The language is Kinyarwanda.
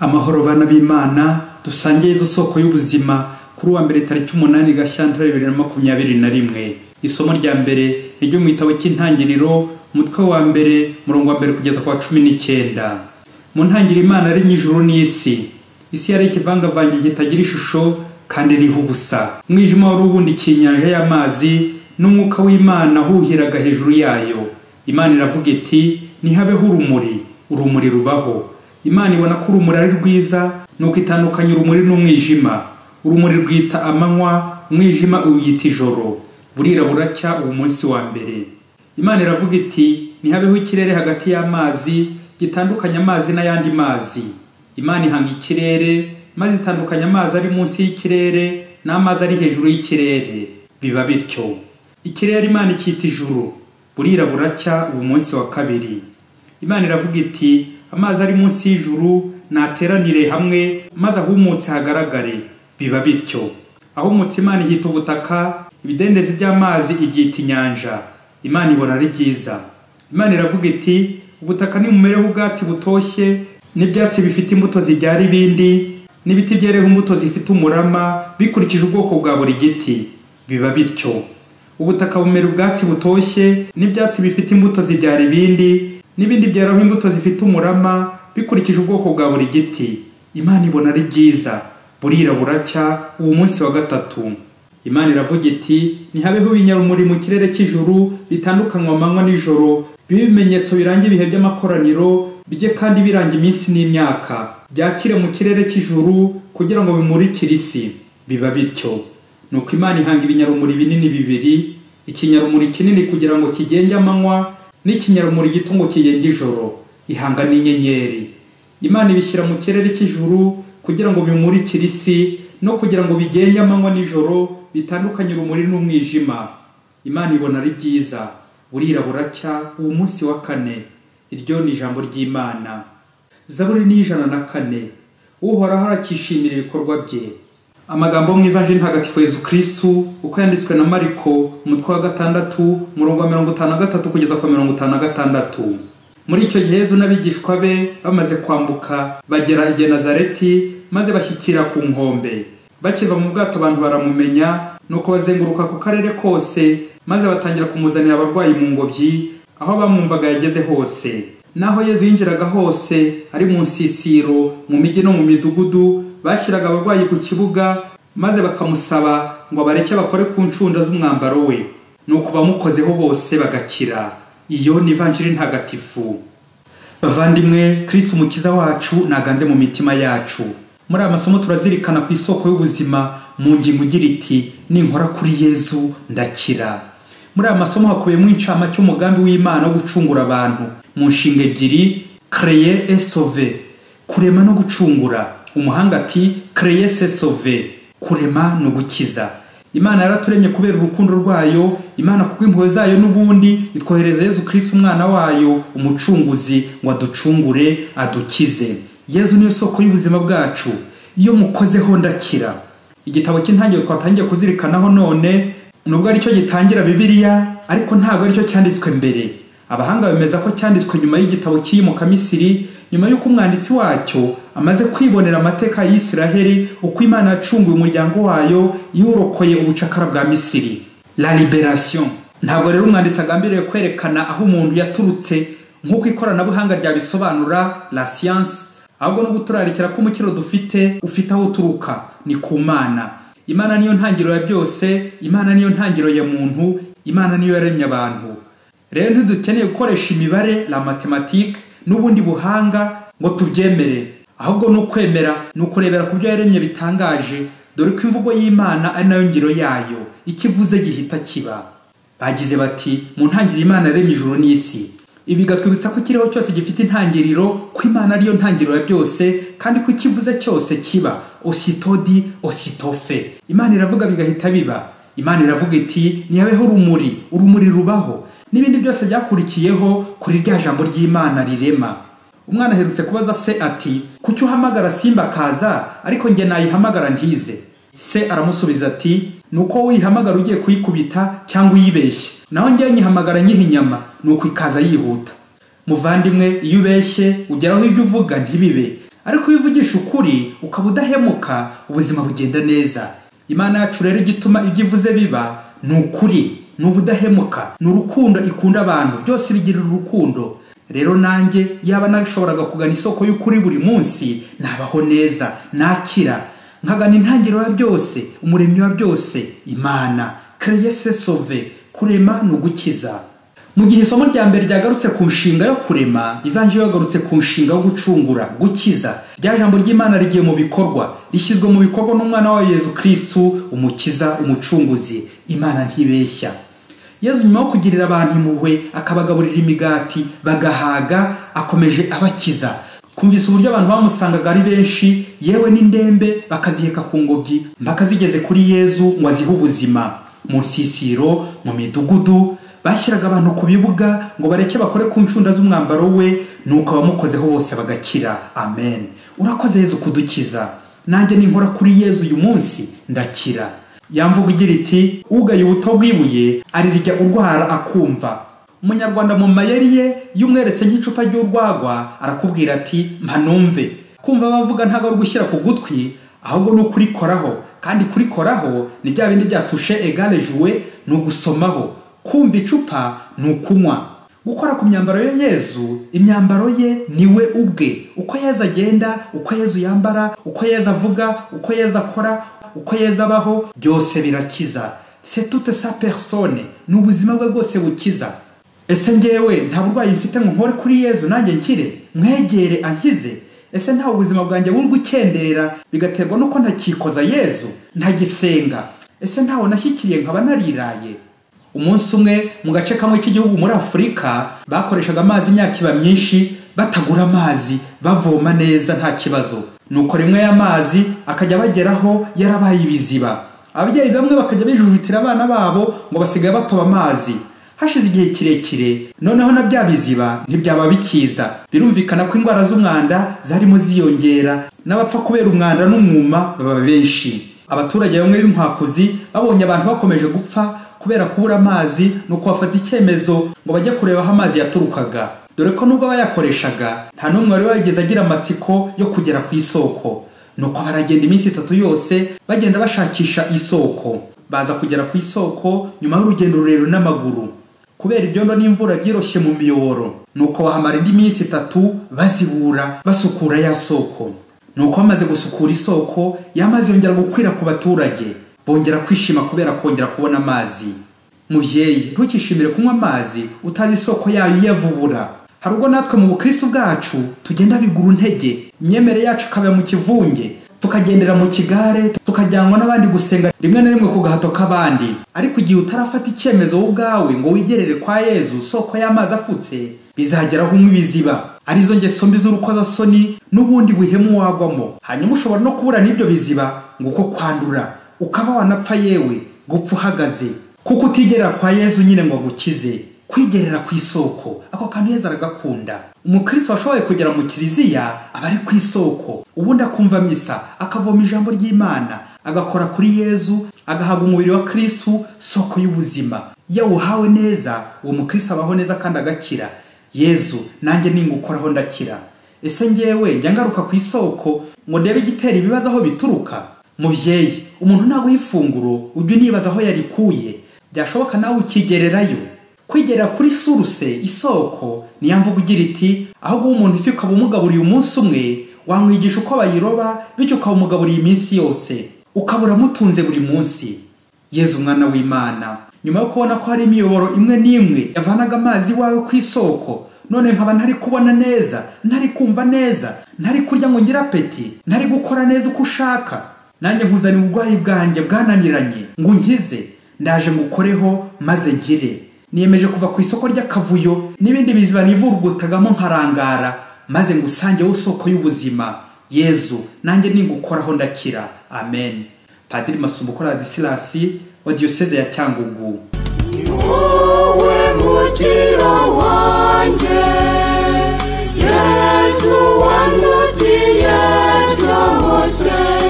Amahoro bana b'Imana, dusangiye izo soko y'ubuzima kuri wa mbere tariki 8 Gashyantare 2021. Isomo rya mbere ni ryo mu gitabo cy'Intangiriro, umutwe wa mbere, murongo wa mbere kugeza kwa 19. Mu ntangiriro Imana yaremye ijuru n'isi. Isi yari ikivangavange kitagira ishusho kandi iriho ubusa. Umwijima wari ubundikiye inyanja y'amazi, n'umwuka w'Imana ahuhiraga hejuru yayo. Imana iravuga iti: "Ntihabeho urumuri." Urumuri rubaho. Imana ibona ko urumuri ari rwiza, nuko itandukanya urumuri n'umwijima. Urumuri rwita amanywa, umwijima uyita ijoro. Burira buracya uwo munsi wa mbere. Imana iravuga iti: "Ntihabeho ikirere hagati y'amazi, gitandukanya amazi n'ayandi mazi." Imana ihanga ikirere, maze itandukanya amazi ari munsi y'ikirere n'amazi ari hejuru y'ikirere. Biba bityo. Ikirere Imana icyita ijuru. Burira buracya uwo munsi wa kabiri. Imana iravuga iti: "Amazi ari munsi y'ijuru nateranire hamwe, maze ahumutse hagaragare." Biba bityo. Ahumutse Imana ihita ubutaka, ibidendezi by'amazi ibyita inyanja. Imana ibona ari byiza. Imana iravuga iti: "Ubutaka nimumereho ubwatsi butoshye, n'ibyatsi bifite imbuto zibyara ibindi, n'ibiti byereho imbuto zifite umurama, bikurikije ubwoko bwa buri giti." Biba bityo. Ubutaka bumera ubwatsi butoshye, n'ibyatsi bifite imbuto zibyara ibindi, n'ibindi byeraho imbuto zifite umurama, bikurikije ubwoko bwa buri giti. Imana ibona ari byiza. Burira buracya uwo munsi wa gatatu. Imana iravuga iti: "Ntihabeho ibinyarumuri mu kirere cy'ijuru bitandukanywa amanywa n'ijoro, bibe ibimenyetso biranga ibihe by'amakoraniro, bijye kandi biranga iminsi n'imyaka, byakire mu kirere cy'ijuru kugira ngo bimurikire isi." Biba bityo. Nuko Imana ihanga ibinyarumuri binini bibiri, ikinyarumuri kinini kugira ngo kigenge amanywa, n'ikinyarumuri gito ngo kigenge ijoro. Ihanga n'inyenyeri. Imana ibishyira mu kirere cy'ijuru kugira ngo bimurikire isi, no kugira ngo bigenge amanywa n'ijoro, bitandukanye urumuri n'umwijima. Imana ibona ari byiza. Burira buracya uwo munsi wa kane. Iryo ni ijambo ry'Imana. Zaburi ni 104. Uhoraho arakishimira ibikorwa bye. Amagambo mu Ivanjiri Ntagatifu Yezu Kristu uko yanditswe na Mariko, umutwe wa 6, umurongo wa 53 kugeza kwa 56. Muri icyo gihe Yezu n'abigishwa be bamaze kwambuka bagera i Genazareti, maze bashyikira ku nkombe. Bakiva mu bwato abantu baramumenya, nuko bazenguruka ku karere kose, maze batangira kumuzanira abarwayi mu ngobyi, aho bamwumvaga yageze hose. Naho Yezu yinjiraga hose, ari mu nsisiro, mu mijyi no mu midugudu, bashyiraga abarwayi ku kibuga, maze bakamusaba ngo abareke bakore ku ncunda z'umwambaro we. Nuko bamukozeho bose bagakira. Iyo ni Ivanjiri Ntagatifu. Bavandimwe, Kristu Umukiza wacu naganze mu mitima yacu. Muri aya masomo turazirikana ku isoko y'ubuzima mu ngingo igira iti: "Ninkora kuri Yezu ndakira." Muri aya masomo hakubiyemo incamake y'umugambi w'Imana wo gucungura abantu mu nshinga ebyiri: créer et sauver, kurema no gucungura. Umuhanga ati: "Créer c'est sauver", kurema no gukiza. Imana yaraturemye kubera urukundo rwayo. Imana kubw'impuhwe zayo n'ubundi itwohereza Yezu Kristu umwana wayo umucunguzi ngo aducungure, adukize. Yezu niyo soko y'ubuzima bwacu. Iyo mukozeho ndakira. Igitabo cy'Intangiriro twatangiye kuzirikanaho none, nubwo aricyo gitangira Bibiliya, ariko ntabwo aricyo cyanditswe mbere. Abahanga bemeza ko cyanditswe nyuma y'igitabo cy'Iyimukamisiri, nyuma y'uko umwanditsi wacyo amaze kwibonera amateka y'Isiraheli, uko Imana yacunguye umuryango wayo iwurokoye ubucakara bwa Misiri, la liberation. Ntabwo rero umwanditsi agambiriye kwerekana aho umuntu yaturutse nk'uko ikoranabuhanga ryabisobanura, la science, ahubwo no guturarikira ko umukiro dufite ufite aho uturuka, ni ku Mana. Imana niyo ntangiriro ya byose, Imana niyo ntangiriro ya muntu, Imana niyo yaremye abantu. Rero ntidukeneye gukoresha imibare, la mathématique, n'ubundi buhanga ngo tubyemere, ahubwo ni ukwemera, ni ukurebera ku byo yaremye bitangaje, dore ko imvugo y'Imana ari nayo ngiro yayo, icyo ivuze gihita kiba. Bagize bati: "Mu ntangiriro Imana yaremye ijuru n'isi." Ibi bigatwibutsa ko ikiriho cyose gifite intangiriro, ko Imana ariyo ntangiriro ya byose, kandi ko icyo ivuze cyose kiba. Aussitôt dit, aussitôt fait. Imana iravuga bigahita biba. Imana iravuga iti: "Ntihabeho urumuri." Urumuri rubaho. N'ibindi byose byakurikiyeho kuri rya jambo ry'Imana rirema. Umwana aherutse kubaza se ati: "Kuki uhamagara Simba akaza, ariko njye nayihamagara ntize?" Se aramusubiza ati: "Nuko wihamagara ugiye kuyikubita cyangwa uyibeshye, naho njye nyihamagara nyiha inyama, nuko ikaza yihuta." Muvandimwe, iyo ubeshye ugeraho ibyo uvuga ntibibe. Ariko iyo uvugisha ukuri ukaba udahemuka, ubuzima bugenda neza. Imana yacu rero igituma ibyo ivuze biba ni ukuri, ni ubudahemuka, ni urukundo ikunda abantu, byose bigirira urukundo. Rero nanjye yaba nashoboraga kugana isoko y'ukuri buri munsi, nabaho neza, nakira, nkagana intangiriro ya byose, umuremyi wa byose, Imana. Créer c'est sauver, kurema ni ugukiza. Mu gihe isomo rya mbere ryagarutse ku nshinga yo kurema, ivanjiri yagarutse ku nshinga yo gucungura, gukiza. Rya jambo ry'Imana rigiye mu bikorwa, rishyizwe mu bikorwa n'umwana wa Yezu Kristu, umukiza, umucunguzi. Imana ntibeshya. Yezu nyuma yo kugirira abantu impuhwe, akabagaburira imigati bagahaga, akomeje abakiza. Kumvise uburyo abantu bamusangaga ari benshi, yewe n'indembe bakaziheka ku ngobyi mpaka zigeze kuri Yezu ngo azihe ubuzima. Mu nsisiro, mu midugudu, bashyiraga abantu ku bibuga ngo bareke bakore ku ncunda z'umwambaro we, nuko abamukozeho bose bagakira. Amen. Urakoze Yezu kudukiza. Nanjye ninkora kuri Yezu uyu munsi ndakira. Yamvuga igira iti ugaye ubuto bw'ibuye arirya urwara akumva. Umunyarwanda mu mayeri ye iyo umweretse nk'icupa ry'urwagwa arakubwira ati mpa numve. Kumva bavuga ntago ari gushyira ku gutwi, ahubwo ni ukurikoraho, kandi kurikoraho ni bya bindi bya toucher égale jouer, ni ugusomaho. Kumva icupa ni ukunywa. Gukora ku myambaro ya Yezu, imyambaro ye niwe ubwe. Uko Yezu agenda, uko Yezu yambara, uko Yezu avuga, uko Yezu akora, uko Yezu abaho, byose birakiza. C'est toute sa personne, ni ubuzima bwe bwose bukiza. Ese ngewe nta burwayi mfite ngo nkore kuri Yezu nanjye nkire, mwegere ankize? Ese nta ubuzima bwanjye buri gukendera bigaterwa nuko ntakikoza Yezu, ntagisenga? Ese ntawo nashyikiriye nkaba nariraye? Umunsi umwe mu gace kamwe k'igihugu muri Afurika bakoreshaga amazi imyaka iba myinshi batagura amazi, bavoma neza nta kibazo. Nuko rimwe y'amazi akajya bageraho yarabaye ibiziba. Ababyeyi bamwe bakajya bijujutira abana babo ngo basigaye batoba amazi. Hashize igihe kirekire noneho na bya biziba ntibyaba bikiza. Birumvikana ko indwara z'umwanda zarimo ziyongera, n'abapfa kubera umwanda n'umwuma baba benshi. Abaturage bamwe b'inkwakuzi babonye abantu bakomeje gupfa kubera kubura amazi, nuko bafata icyemezo ngo bajye kureba aho amazi yaturukaga. Dore ko nubwo bayakoreshaga nta n'umwe wari wigeze agira amatsiko yo kugera ku isoko. Nuko baragenda iminsi itatu yose bagenda bashakisha isoko. Baza kugera ku isoko nyuma y'urugendo rurerure n'amaguru, kubera ibyondo n'imvura byiroshye mu miyoboro. Nuko bahamara indi minsi itatu bazibura basukura ya soko. Nuko bamaze gusukura isoko, y'amazi yongera gukwira ku baturage, bongera kwishima kubera kongera kubona amazi. Mubyeyi, ntukishimire kunywa amazi utazi isoko yayo iyavubura. Hari ubwo natwe mu bukristo bwacu tugenda bigura intege, imyemerere yacu ikaba mu kivunge, tukagendera mu kigare, tukajyanwa n'abandi gusenga rimwe na rimwe ku gahato k'abandi. Ariko igihe utarafata icyemezo wowe ubwawe ngo wigerere kwa Yezu soko y'amazi afutse, bizageraho unywa ibiziba, arizo ngeso mbi z'urukozasoni n'ubundi buhemu wagwamo. Hanyuma ushobora no kubura n'ibyo biziba ngo uko kwandura, ukaba wanapfa, yewe gupfa uhagaze, kuko utigerera kwa Yezu nyine ngo agukize. Kwigerera ku isoko, ako kantu Yezu aragakunda. Umukristo washoboye kugera mu kiliziya aba ari ku isoko, ubundi akumva misa, akavoma ijambo ry'Imana, agakora kuri Yezu, agahabwa umubiri wa Kristu, soko y'ubuzima. Iyo awuhawe neza, uwo mukristo abaho neza kandi agakira. Yezu, nanjye ningukoraho ndakira. Ese ngewe njya ngaruka ku isoko ngo ndebe igitera ibibazo aho bituruka? Mubyeyi, umuntu naguha ifunguro ujye unibaza aho yarikuye, byashoboka nawe ukigererayo. Kwigerera kuri source, isoko, niyo mvugo igira iti aho guha umuntu ifi ukaba umugaburiye umunsi umwe, wamwigisha uko bayiroba, bityo ukaba umugaburiye iminsi yose, ukaba uramutunze buri munsi. Yezu mwana w'Imana, nyuma yo kubona ko hari imiyoboro imwe n'imwe yavanaga amazi iwawe ku isoko, none nkaba ntari kubona neza, ntari kumva neza, ntari kurya ngo ngire apeti, ntari gukora neza uko ushaka, nanjye nkuzanira uburwayi bwanjye bwananiranye ngo unkize, ndaje ngukoreho maze nkire. Niyemeje kuva ku isoko ry'akavuyo n'ibindi biziba nivurugutagamo nkarangara, maze ngusange wo soko y'ubuzima. Yezu, nanjye ningukoraho ndakira. Amen. Padiri Masumbuko Ladislas wa Diocese ya Cyangugu. Ni wowe mukiro wanjye.